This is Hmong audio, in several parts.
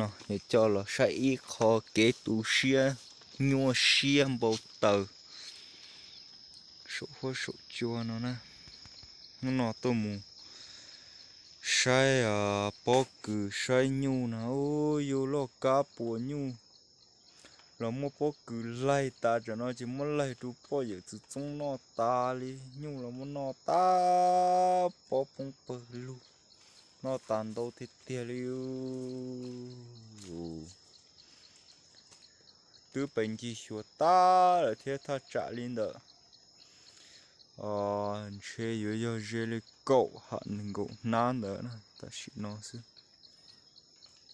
Yuav coj los saib ib qho kev tu siab nyuaj siab npau taws saum huab saum cua no na. Hnub no tuaj mus saib pob kws saib nyuj no, yus loj kab puas nyuj los muab pob kws laig tas tsam no ces muab laig rau poj yawm txwv txoob noj tas li, nyuj los muab noj tas, pob poob pawg lug, noj tas ntau tiag tiag li. Twb pes ncig xyuas tas lawm thiab, thaj tsam li ntawm ntshe yuav yog ze li kaum ham nees nkaum hnab ntawd tam sim no xwb.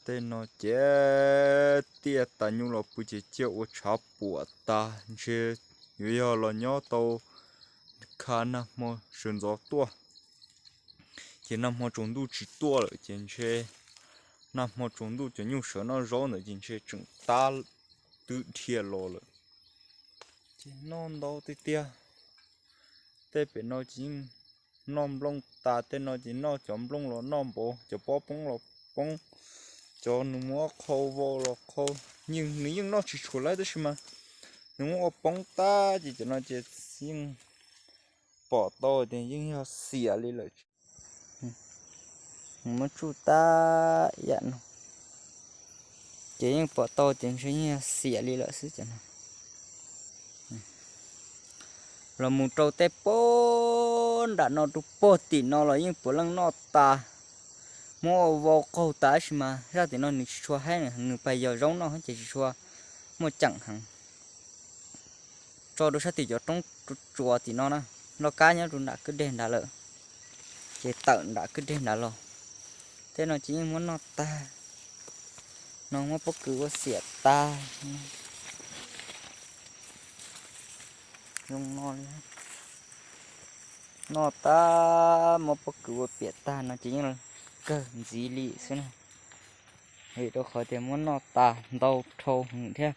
Tej no ces tiaj tas nyuj los pw ces ciaj ua tshav puam tas, ntshe yuav yog los nyob tau kha nag hmo sawv ntxov tuaj. Ces nag hmo tsaus ntuj tsis tuaj lawm ces ntshe nag hmo tsaus ntuj cov nyuj sawv noj zaub ntawd ces ntshe tseem tab twb dhia los lawm. Ces noj ntau tiag tiag. Tej pem no ces yeej noj nplooj tas, tej no ces noj cov nplooj los noj npaum, cov pob poob los poob, cov nws muab qhau vau los qhau. Nws yeej noj tsis tshua laib tab sis mas nws muab ua poob tas ces cov no ces yeej pom tau tias yeej yog xiam li lawm. Muab tsuj tas ib yam no ces yeej pom tau tias ntshe yeej yog xiam li lawm xwb cov no. Los mus rau tej pob nram no rau puag tim no los yeej puav leej noj tas, muab ua vau qaug tas tab sis mas zaj tim no nws tsis tshua haib, nws pais yos zaub noj ces tsis tshua muaj ceem heev. Tso rau sab tim cov roob tsuas tim no na, loj kab nyob rau nram kwj deg nrad lawm, ces tawm nram kwj deg nrad los. Tej no ces yeej muab noj tag, no muab pob kws ua xiam tag. Zoo no li, noj tag muab pob kws ua piam tag no ces yeej kawg ntxiv li xwb na, vim rau qhov tias muab noj tas ntau dhau heev thiab.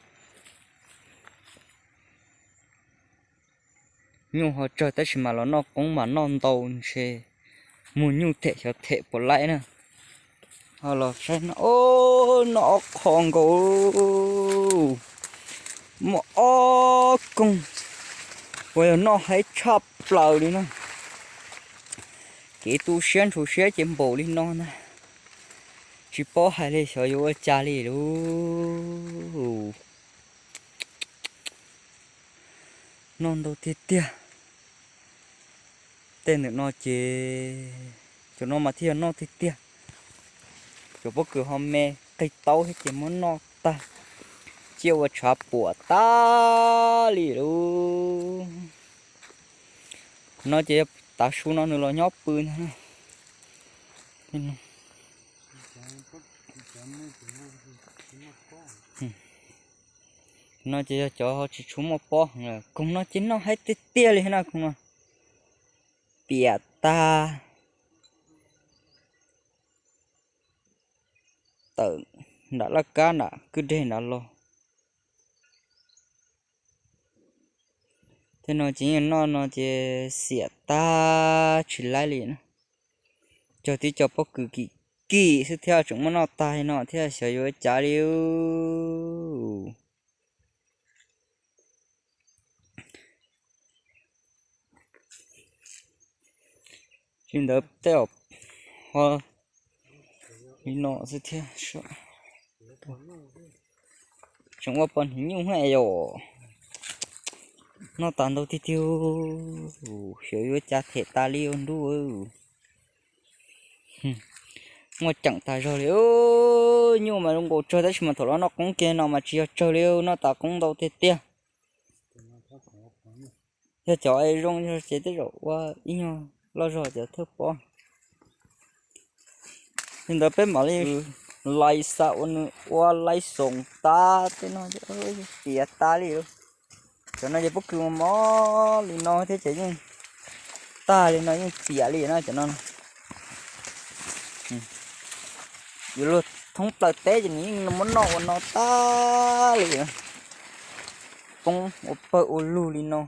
Nyuj ho tsawg tab sis mas los noj qoob mas noj ntau ntshe muag nyuj them xyov them puas laib na. Ho los saib no, noj ob qho nkaus, muaj ob koog, uas yog noj haib tshaj plaws li na. Kev tu siab ntshua siab ces npaum li no ntag, tsis paub hais li xyov yuav ua cas li lauj. Noj ntau tiag tiag. Tej ntawm no ces cov no mas thiaj yog noj tiag tiag. Cov pob kws ho me qig taub thiab ces muab noj tag, ciaj ua tshav puam tas li lauj. No ces yog tav su no nws los nyob pw ntag. No ces yog cov ho tsis tshua muaj pob heev. Koog no ces noj haib tiag tiag li na, koog no piam tag, tawm nram laj kab nram kwj deg nrad los. Tej no ces yeej noj no ces xiam tag tsis laib li na. Cog tib co pob kws kim kim xwb thiab tseem muab noj tag li no thiab xyov yuav ua cas li. Tsis ntawd tej zaum ho li no xwb thiab. Tseem ua poj niam nyuj hais yom. Noj tas ntau tiag tiag, xyov yuav cas them tas li ua ntuj. Muaj ceem tas zog li, nyuj mas zoo nkaus tsawg tab sis mas thaum los noj qoob kiag no mas tsis yog tsawg li, noj tas qoob ntau tiag tiag. Yog cov es zoo ces tej zaum ua ib nyuag loj zog cov thawj pob. Li ntawd peb mam li lais xa ua nws ua lais xoom tas tej no, piam tas li. Cov no ces pob kws mos mos li no thiab ces yeej tag li no yeej piam li na cov no. Yuav luag thoob plaws teb ces nws yeej muab noj ua no tag li. Poob ua pawg ua lug li no.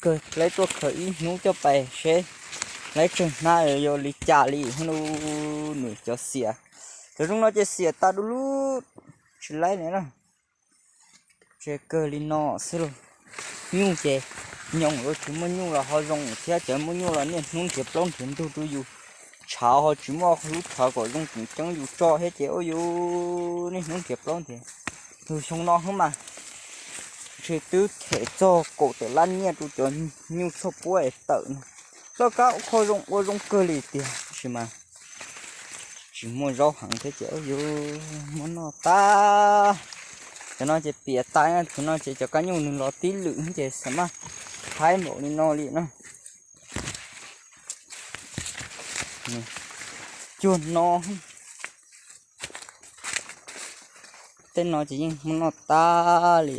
Kawg peb tuaj khaws ib hnub coj pais seb Laib tsawg hnab yuav li cas li. Nws cov xiam, cov zoo no ces xiam tas du lug, tsis laib li na. Tse kawg li no xwb lauj. Nyuj ces nyoos, tsis muaj nyuj los ho zoo thiab, cov muaj nyuj los niaj hnub nrhiav plaub nrhiav ntug rau yus, tshav ho tsis muaj lub tshav kom zoo tseem ceeb yus tso thiab ces ua yus niaj hnub nrhiav plaub nrhiav ntug. Xyoo no xwb mas ntshe twb them txog kaum tawm lab nyiaj rau cov nyuj tshuaj puab es tawm no. Txoj kab kho zoo ua zoo kawg li tiag tab sis mas tsis muaj zaub heev thiab ces ua yus muab noj tag. Cov no ces piam tas, cov no ces cov kab nyuj nws los tib lwm ces xa maj haib npaum li no li na. Cuag no, tej no ces yeej muab noj tag li.